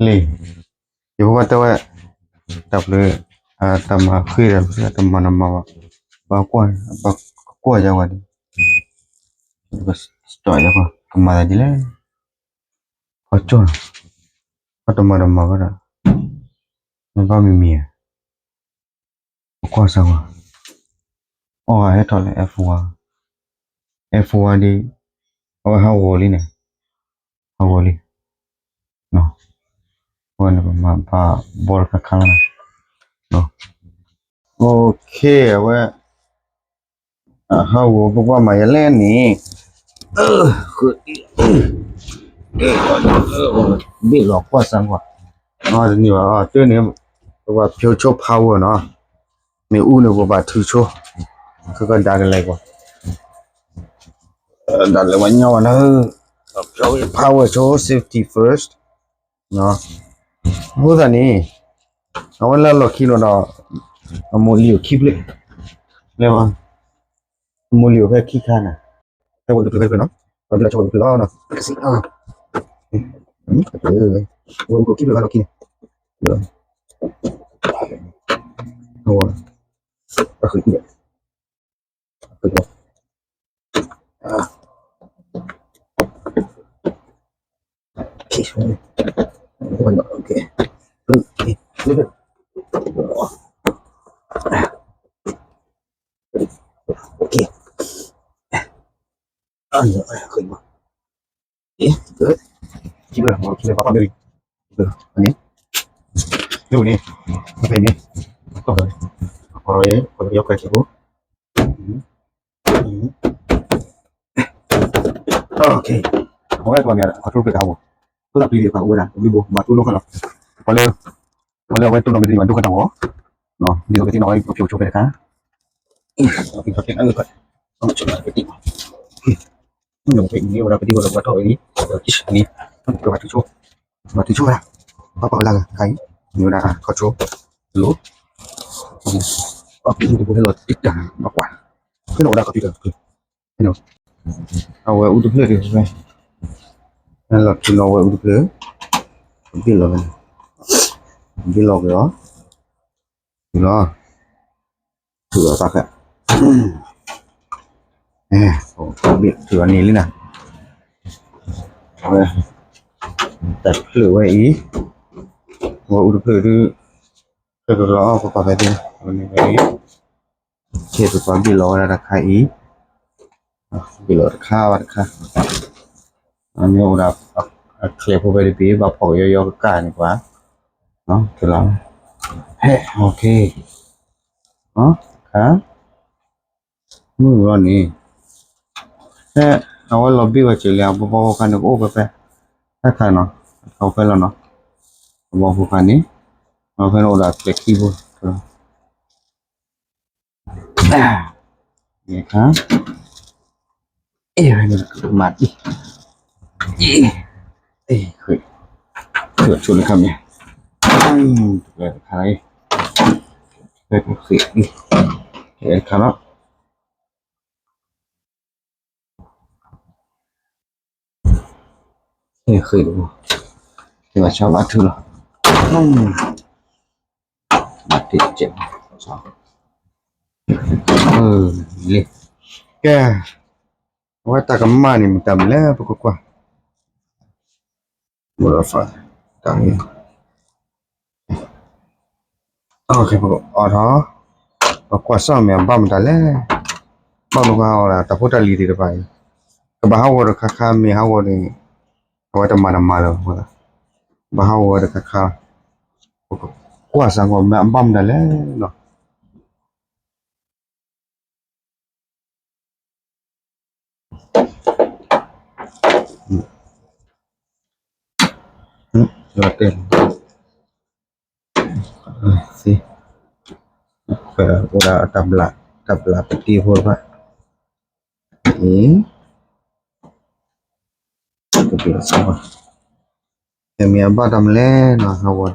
လံ, ယဖိဘၣ်တဲဝဲ, တၢ်ဘျုး, တၢ်မၤဃ့ဒီး တမၤနမၤဘၣ်, ဘၣ်ကွၢ်, ဘၣ်ကွၢ်ယၤဝဲဒၣ်, ကမၤသးဒ်လဲၣ်, ဖီကၠီၣ်, ဖီတမၤတမၤဝဲဒၣ်, နဘၣ်မံၤမံၤဧါ, ပကွၢ်စၢ်ဝဲ, အီၣ်ဂၤဟဲထီၣ်လၢ F one, F one ဒ်, အဝဲဟးဂီၤလံန့ၣ်, ဟးဂီၤလံ, အဝဲန့ၣ်ပမၤဘၣ်ဘီတခါခါလီၤ, OK, အဝဲ ဟးဂီၤပကွၢ်မၤယလဲၣ်န့ၣ်, ဘ့ၣ်လီၤကွၢ်စၢ်ကွၢ်, တန့ၢ်ဘၣ်အီၤ တန့ၢ်, ပှၤဖၠိဆိ power နီၤ, မ့ၣ်အူန့ၣ်ပဘၣ်ထုးဆိ, ခဲကဒါကလဲၤကွၢ်, ဒၣ်လဲာ်ဝဲညီဝဲလၢ, ဖၠိ power ဆိ safety first, အဃိသတးန့ၣ်, အဝဲလၢအလီၢ်ခံလီၤဒီး, အမိၢ်လံၤအိၣ်ခံဖျၢၣ်, လဲၤ, အမိၢ်လံၤအိၣ်ဖဲခံခါန့ၣ်, ဖဲဝဲတဖျၢၣ်ဖဲတဖျၢၣ်နီၤ, ပဘ့ၣ်လီၤဆိဝဲတဖျၢၣ်လီၤ, ဝဲအိၣ်ခံဖျၢၣ်လၢအလီၢ်ခံန့ၣ်, အဃိ, အဃိ, OK, အဝဲတဘၣ်မ့ၢ် control ဖျၢၣ်ကဟးဂီၤ, သိသးပျံၤဒံးပှၤအိၣ်ဝဲဒၣ် ဘျုးဘိ ဘၣ်တူၢ်လိာ်ခါလီၤ, ပှၤလၢ, ပှၤလၢအဝဲတူၢ်နီၣ်မ့ၢ်တန့ၢ်ဘၣ်ဒိၣ်ဃာ်တၢ်ဂီၤ, ဒ်သိးပသ့ၣ်နီၣ်ဝဲ ပဖၠိဆိဖဲတခါ, မ့ၢ်ဝဲဒၣ်ပဒံၣ်ဝဲဒၣ်ပဒံၣ်ဝဲဒၣ်ပှၤထီၣ်ဝဲလံ, န့ၣ်, ပဘၣ်ထုးဆိ, ဘၣ်ထုးဆိဝဲဒၣ်, ဘၣ်ပာ်ဝဲလၢခါအံၤ, မ့ၢ်ဝဲဒၣ် control, လိၤ, တဘိဟဲလီၤတံၢ်တၢ်ဘၣ်ကွၢ်, ဖဲန့ၣ်အိၣ်ဒၣ် computer, အဝဲအူတဖျၢၣ်ဒံးဖဲ, လီၤထုးလီၤဝဲအူတဖျၢၣ်, ဘ့ၣ်လီၤ, ဘ့ၣ်လီၤက့ၤအီၤ, ထုးလီၤ, ထုးလီၤတၢ်ခဲ, ဘ့ၣ်ထုးလီၤန့ၣ်လံနၤ, ဝဲ, တၢ်ဖျၢၣ်ဝဲအံၤ, ဝဲအူတဖျၢၣ်ဒုး, ဖျၢၣ်ကလီၤအီၣ် ပပာ်ဖဲသ့ၣ်, ဝဲန့ၣ်ဝဲအံၤ, ခဲပပာ်ဘ့ၣ်လီၤဝဲဒၣ်တခါအံၤ, ဘ့ၣ်လီၤတခါဘၣ်တခါ, အမ့ၢ်အိၣ်ဒၣ်, အချဲးဖိဖဲတဘ့ၣ် ဘၣ်ဖီၣ်ကယီယီကကၢ်န့ၣ်ပှၤ, ထုးလီၤ, ဟဲ, OK, ခါ, မုၢ်လီၤန့ၣ်, ဖဲ, အဝဲလီၤဘ့ၣ်ဝဲစၢၤလံ အဘီဘီဖိခါန့ၣ် ကအိၣ်ဖဲဖဲ, တၢ်ခါနီၤ, အဝဲဖဲလီၤနီၤ, အဘီဖိခါန့ၣ်, အဝဲဖဲန့ၣ်အိၣ်ဒီးအချဲးခံဖိ, ခါ, မၤတံၢ်, ဃ့, ဆိလၢခါမ့ၢ်, တခါ, ဃ့, တခါလီၤ. ဟ့ၣ်ဃ့ၢ်, တဘၣ်ဆါဘၣ်ထုလီၤ, မၤတ့ၢ်ကဲး, လံ, ကဲ, အဝဲတၢ်ကမၣ်န့ၣ် မတၤမနုၤလဲၣ် ပကကွၢ်, တၢ် ပကအီၣ်ထီၣ်, ပကွၢ်စၢ်မ့ၢ်အဘၣ်မတၤလဲၣ်, ဘၣ်မနုၤဃိအီၣ်ဒၣ် တၢ်ဖိတၢ်လံၤသ့ၣ်တဖၣ်အံၤ, ကဘၣ်ဟးဂီၤတခါခါ မ့ၢ်ဟးဂီၤန့ၣ်, အဝဲတမၤတမၤလၢၤ, ဘၣ်ဟးဂီၤဝဲတခါခါ, ပကကွၢ်စၢ်ဂီၢ်မ့ၢ်အဘၣ်မတၤလဲၣ်နီၤ. တဲ, အိၣ်ဒၣ်တၢ်ဘျး, တၢ်ဘျးပတံၤဖိတဖၣ်, အံၤ, တမ့ၢ်အဘၣ်တၢ်မနုၤလဲၣ်နီၤ ဟးဂီ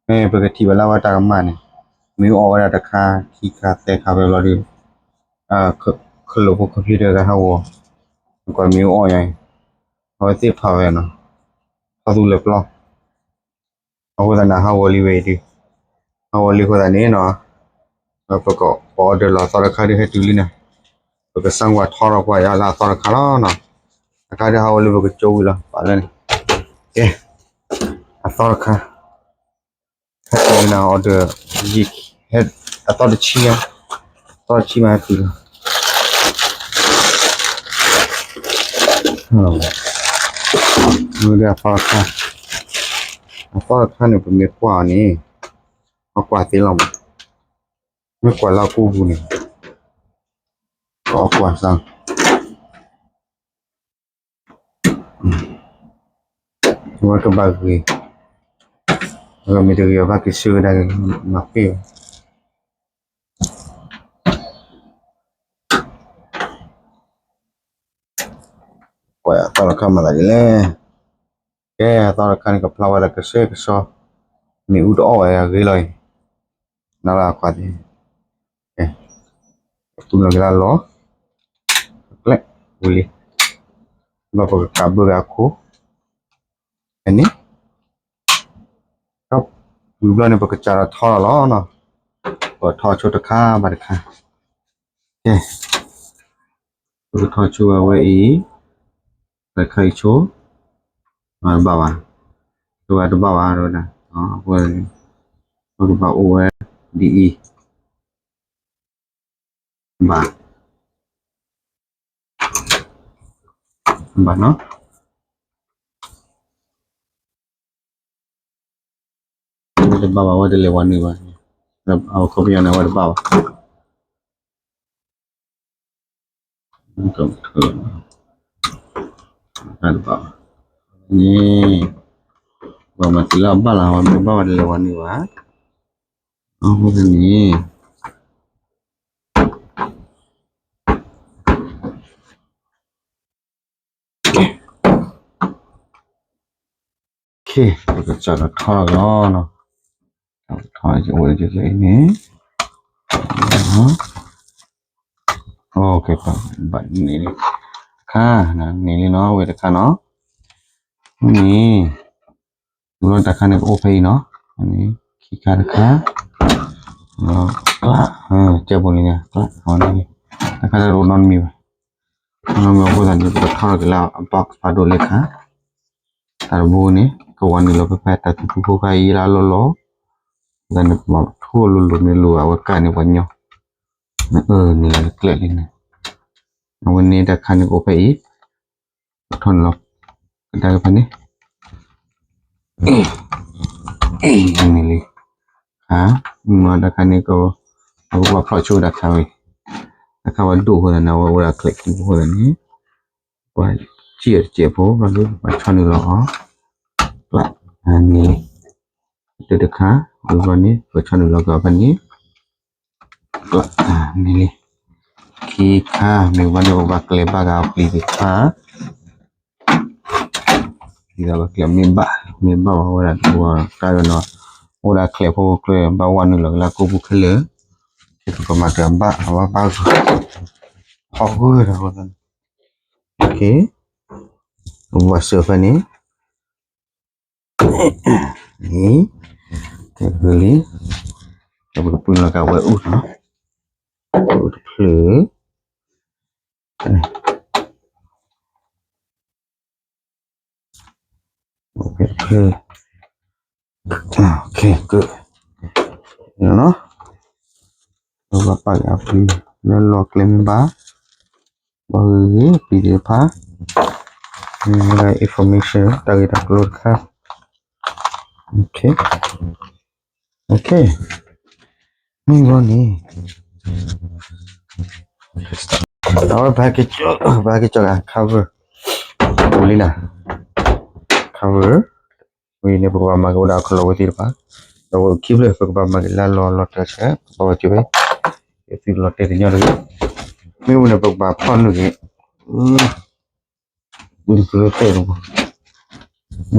ၤ, မ့ၢ်ပကထံၣ်ဘၣ်လၢအဝဲတၢ်ကမၣ်န့ၣ်, မ့ၢ်အီၣ်ဝဲဒၣ်တခါ ခံခါ သၢခါဖဲဘျီဒီး, ခလိာ်ဖိ computer ကဟးဂီၤ, ကွၢ်မ့ၢ်အီၣ်ညါအံၤ, အဝဲသ့ၣ်ဖးဝဲနီၤ, ထီၣ်သူလၢပျီ, အဃိသတးန့ၣ် ဟးဂီၤလံဝဲအံၤဒုး, ဟးဂီၤလံအဃိသတးန့ၣ်နီၤ, ပကပ order လီၤအသီတခါဒုးဟဲတုၤလံန့ၣ်, ပကစၢ်ကွၢ်ထီထီၣ်ကွၢ်ယါလၢအသီတခါလီၤနီၤ, တခါဒုးဟးဂီၤလံပကကၠိဝံၤလီၤ ပာ်လၢန့ၣ်, ကဲ, အသီတခါ ဟဲတုၤလံန့ၣ် order ယံာ်, အသီတဆံညါ, အသီတဆံမးဟဲတုၤလီၤ, မ့ၢ်ဒီးအသီတခါ, အသီတခါန့ၣ် ပမ့ၢ်ကွၢ်အီၤန့ၣ်, အကွၢ်သ့လီၤမး, မ့ၢ်ကွၢ်လၢအကိးပူၤန့ၣ်, အကွၢ်သး ဝဲကဘၣ်ဂ့ၤ, မ့ၢ်တဂ့ၤအဘၣ်က့ၤဆၢကဒါက့ၤ, မၤပ့ၢ်ဝဲ, ပှၤအသီတခါမၤသးဒ်လဲၣ်, ကဲအသီတခါန့ၣ် ကဖျါဝဲဒၣ်ကဆှဲကဆှီ, မ့ၣ်အူတအီၣ်ဝဲအဂ့ၤလီၤအံၤ, နလၢအခွါသ့ၣ် ပသူလီၤက့ၤလၢလီၤ, ကျဲ, ဝံၤလံ, ဘၣ်ပကကးဘၢက့ၤအခိၣ်, ဖဲန့ၣ်, ဝံၤဘျီန့ၣ် ပကစးဒီးထီလီၤလီၤ, ပထီဆိတခါဘၣ်တခါ, ကဲ, ပကထီဆိဝဲအံၤ, တခါအံၤဆိ, တဘၣ်ဘၣ်, တဘၣ်တဘၣ်ဘၣ်, အဃိန့ၣ်, ပကဘၣ်အိၣ်ဝဲ, ဒ်အံၤ ဘၣ်, ဘၣ်နီၤ, တဘၣ်ဘၣ် အဝဲတလဲၤဝဲနုာ်ဘၣ်, အခီပညီန့ၣ် အဝဲတဘၣ်ဘၣ်, တဘၣ်ဘၣ်, န့ၣ်, ပှၤမၤသံလၢအဘၣ်လီၤ အဝဲမ့ၢ်ဘၣ်ဝဲတလဲၤဝဲနုာ်ဘၣ်, အဃိန့ၣ် ပကစးဒီးထီလီၤ, ထီအိၣ်န့ၣ်, ဘၣ်န့ၣ်လံ, တခါ, န့ၣ်လံနီၤ ဝဲတခါနီၤ, န့ၣ် လီၤတခါန့ၣ် ကအိၣ်ဖဲအံၤနီၤ, ခံခါတခါ, ကျး, ကဲပူၤလံ, တခါတၢ်တအိၣ်နီတမံၤဘၣ်, နီတမံၤအဃိသတးန့ၣ် ပကထီၣ်က့ၤလၢအ box ဖးဒိၣ်လၢခါ, တၢ်တဘိန့ၣ် ကဝၤနုာ်လီၤဖဲဖဲတၢ်သူသူဖိခါအံၤလၢအလီၢ်လီၢ်, သတးန့ၣ် ပမၤထူအလိၤလိၤန့ၣ်လိၤ အဝဲကၣ်န့ၣ်ပှၤညီ, အၢ န့ၣ်လီၤကျဲလံန့ၣ်, အဝဲန့ၣ်တၢ်ခါန့ၣ်ကအိၣ်ဖဲအံၤ, ပထီၣ်န့ၣ်လီၤ, ကဒါက့ၤဖဲန့ၣ်, န့ၣ်လံ, ခါ, မ့ၢ်တၢ်ခါန့ၣ်က, အကဘၣ်ဖျီၣ်ဆိတၢ်ခါဝဲ, တၢ်ခါဝဲဒိၣ်အဃိသတးန့ၣ် အဝဲအိၣ်ဒၣ်ချဲးခံဖိအဃိသတးန့ၣ်, ပှၤစံၣ်အီၤတစဲးဖိ ဘၣ်လၢပှၤဆီနုာ်လီၤအီၤ, ကျးန့ၣ်လံ, တတခါ, ဝံၤဘျီန့ၣ် ပဆီနုာ်လီၤက့ၤအီၤဖဲန့ၣ်, ကျးန့ၣ်လံ, ခံခါ မ့ၢ်ဘၣ်န့ၣ် ပဘၣ်ကျဲၤဘၣ်က့ၤအီၤပျံၤသ့ၣ်တဖၣ်, ပျံၤသးဘၣ်ကျဲၤမ့ၢ်ဘၣ်, မ့ၢ်ဘၣ်ဝဲဒၣ်တဘိကါဒီးနီၤ, အိၣ်ဒၣ်ချဲးဖိကျဲ ဘၣ်ဝဲနုာ်လီၤက့ၤလၢကိးပူၤခဲလၢာ်, ကဲပကမၤတၢ်ဘၣ် အဘၣ်ဘၣ်ဂ့ၤ, ဟီၣ်ဂ့ၤဒီး, ပဘၣ်စၢၤဖဲန့ၣ် န့ၣ်, ကဲဂ့ၤလံ, ကဲပကပှ့ၤလီၤက့ၤဝဲအူၣ်နီၤ, အူၣ်တဖျၢၣ်, ဖျၢၣ်, ကဲ, ပဘၣ်ပာ်က့ၤအပျံၤ လၢလီၤကျဲမ့ၢ်ဘၣ်, ဘၣ်ဂ့ၤဂ့ၤပျံၤသ့ၣ်တဖၣ်, မ့ၢ်ဝဲဒၣ် information တၢ်ဂ့ၢ်တၢ်ကျိၤတခါ, မ့ၢ်ဘၣ်န့ၣ်, အဝဲ package, package က cover, ပူၤလံနၤ, cover, ဝံၤန့ၣ် ပကဘၣ်မၤက့ၤဝဲဒၣ်အကလီၤဝဲသ့ၣ်တဖၣ်, ဒီးဝဲခံဖျၢၣ် ပကဘၣ်မၤက့ၤလၢလီၤလီၤတၢ်ဆဲး ပဘၣ်ဝဲက့ၤဝဲ, ယသုလီၤတဲာ်တညီတဂ့ၤ, မ့ၢ်ဝံၤန့ၣ် ပကဘၣ်ဖျီၣ်နုာ်က့ၤ, ဝံၤတကလီၤတဲာ်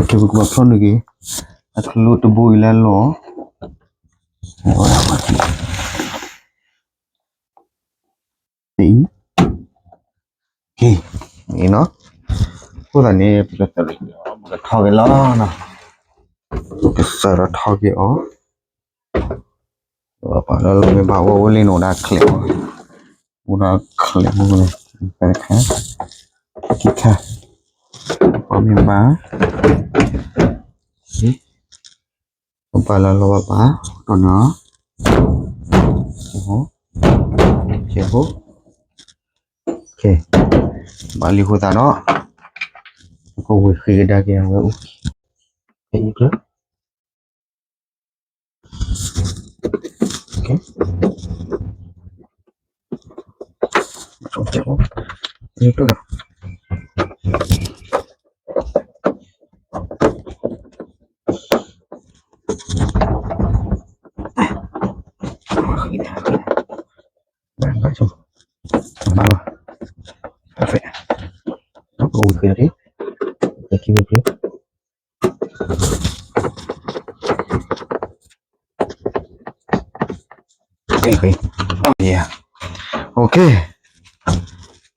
တဘိ, ပကဘၣ်ဖျီၣ်နုာ်က့ၤ, အကလီၤတဘိအံၤလၢလီၤ, အံၤ, ကဲ, မ့ၢ် နီၤ, အဃိသတးန့ၣ် ပကစၢ်ဒီးထီက့ၤလီၤနီၤ, ပကစၢ်ဒီးထီက့ၤအီၤ, ပှၤလၢလီၤမ့ၢ်ဘၣ်ဝဲအိၣ်လံနီၤ ဒၣ်ချဲး, အိၣ်ဒၣ်ချဲးမ့ၢ်, တခါ, တခါ, ပှၤမ့ၢ်ဘၣ်, ပဘၣ်လၢလီၤဘၣ်ဘၣ်, တီၢ်နီၤ, ကဲ, ဘၣ်လံအဃိသတးဒီး, ပကဝံၤဃ့ကဒါက့ၤအဝဲအိၣ်, ဖဲအံၤကျၢၤ,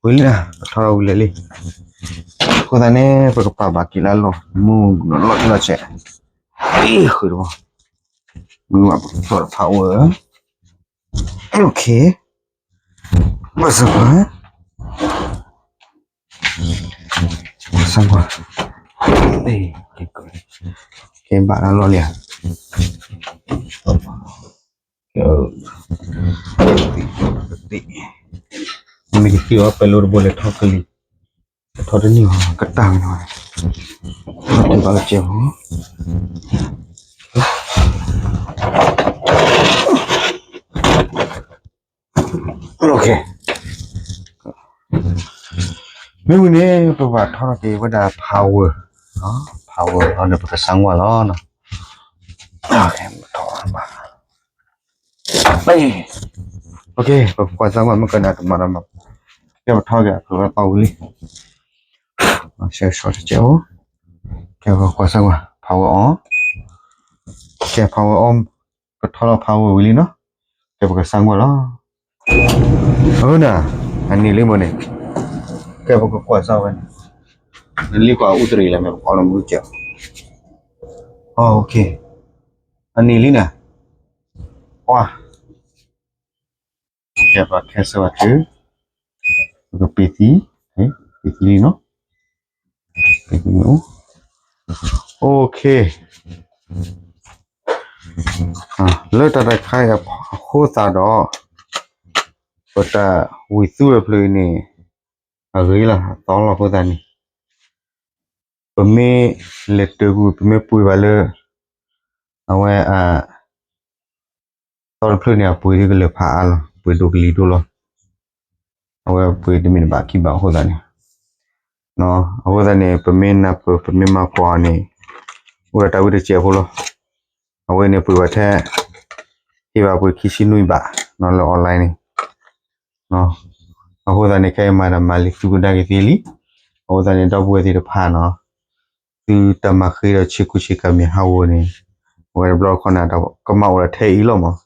ဝံၤလံ, ပထီထီၣ်ဝံၤလံလံ, အဃိသတးန့ၣ် ပကပာ်ဘၣ်က့ၤလၢလီၢ်မုၢ်လီၢ်လီၢ်ဆဲး, ဃုတဘီ, မုၢ်ဘၣ်ပကဖျီၣ်ဒီးဖးဝဲ, ဘၣ်ဆၣ်ပှၤ စၢ်ကွၢ်, ကဲဘၣ်လၢလီၢ်လံဧါ, မ့ၢ်ကသံအီၤပဲၤလိတဘိလဲၤထီၣ်ကလံၤ, ထီၣ်တန့ၢ်အီၤကတၢ်ဝဲန့ၣ်, ထီၣ်တဘၣ်ကစဲးဖိ, မ့ၢ်ဝံၤန့ၣ် ပဘၣ်ထီထီၣ်က့ၤဝဲဒၣ် power, power လီၤန့ၣ် ပကစၢ်ကွၢ်လီၤနီၤ, ထီၣ်ဘၣ် ပကကွၢ်စၢ်ကွၢ် မ့ၢ်ကနၣ်တမၤတမၤ, ကဲပထီၣ်က့ၤအကျိၤလၢသီဝံၤလံ, ဆဲးဆီတကဲးအိၣ်, ကဲပကွၢ်စၢ်ကွၢ် power on, ကဲ power on, ပထီၣ်လီၤ power ဝံၤလံနီၤ, ကဲပကစၢ်ကွၢ်လီၤ, အဃိန့ၣ်, အနံၤလံမ့ၢ်န့ၣ်, ကဲပကကွၢ်စၢ်ဝဲန့ၣ်, နလံကွၢ်အူတရံးလဲၣ် မ့ၢ်ပအီလီၤမူကဲး, အနံၤလံန့ၣ်, ပှၤ ကဲပခဲစၢၤဝဲတုၤ, ပကပ့ၤသံ, ပ့ၤသံလံနီၤ, ပ့ၤသံလံ, OK, လၢတၢ်တခါအံၤအဃိသတးဒီး, ပတၢ်ဝံၤသူဝဲဖျၢၣ်အံၤန့ၣ်, အဂ့ၤလီၤ အသီလီၤအဃိသတးန့ၣ်, ပမ့ၢ်လဲၤတၢ်ကွံာ် ပမ့ၢ်ပှ့ၤဘၣ်လၢ, အဝဲ သီတဖျၢၣ်န့ၣ် အပှ့ၤဒ်ကလၢာ်ဖးအါလီၤ ပှ့ၤဒိၣ်ကလံၤဒိၣ်လီၤ, အဝဲပှ့ၤတမ့ၢ်တဘၣ်ခံဘၣ်အဃိသတးန့ၣ်, အဃိသတးန့ၣ် ပမ့ၢ်နၢ်ပၢၢ် ပမ့ၢ်မၤကွၢ်အီၤန့ၣ်, အိၣ်ဒီးတၢ်ဝံတစဲးဖိလီၤ, အဝဲန့ၣ်ပှ့ၤဘၣ်ထဲ, ဟ့ၣ်ဘၣ်ပှ့ၤခံဆံနွံဘၣ်, လၢ online န့ၣ် အဃိသတးန့ၣ် ခဲအံၤမၤတၢ်မၤလံသူကဒါက့ၤသ့လံ, အဃိသတးန့ၣ် ဒီပုၢ်ဝဲၢ်သ့ၣ်တဖၣ်နီၤ, သုတၢ်မၤဃ့ဒီးဆ့ကူဆ့ကၤမ့ၢ်ဟးဂီၤန့ၣ်, အဝဲတဘျီတခီန့ၣ် တၢ်ကမၣ်အိၣ်ဒီးထဲအံၤလီၤမး,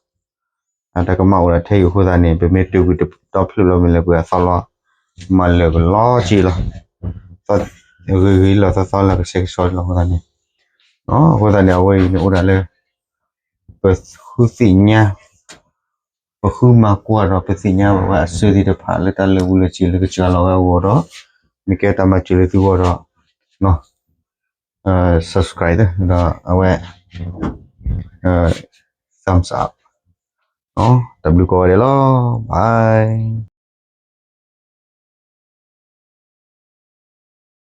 တၢ်ကမၣ်အိၣ်ဒီးထဲအံၤအဃိသတးန့ၣ် ပမ့ၢ်တၢ်ကွံာ်တတီဖျၢၣ်လီၤမ့ၢ်လၢပှ့ၤအသီလီၤ, မၤလၢာ်ကလီၤက့လီၤ, ဂ့ၤဂ့ၤလီၤသီသီလၢကဆဲကဆှီလီၤအဃိသတးန့ၣ်, အဃိသတးန့ၣ် အဝဲအံၤန့ၣ်အိၣ်ဒၣ်လၢ ပဃုသ့ၣ်ညါ ပဃုမၤကွၢ်ဒီးပသ့ၣ်ညါဘၣ်ဝဲအစၢၤသ့ၣ်တဖၣ်လၢတၢ်လၢာ်ဘူၣ်လၢာ်စ့ၤလၢကစှၤလီၤဝဲအဂီၢ်ဒီး, မ့ၢ်ကဲတၢ်မၤစၢၤလၢသုဂီၢ်ဒီး, subscribe ဒီးအဝဲ thumbs up, တၢ်ဘျုးကိးဂၤဒဲးလီၤ, bye.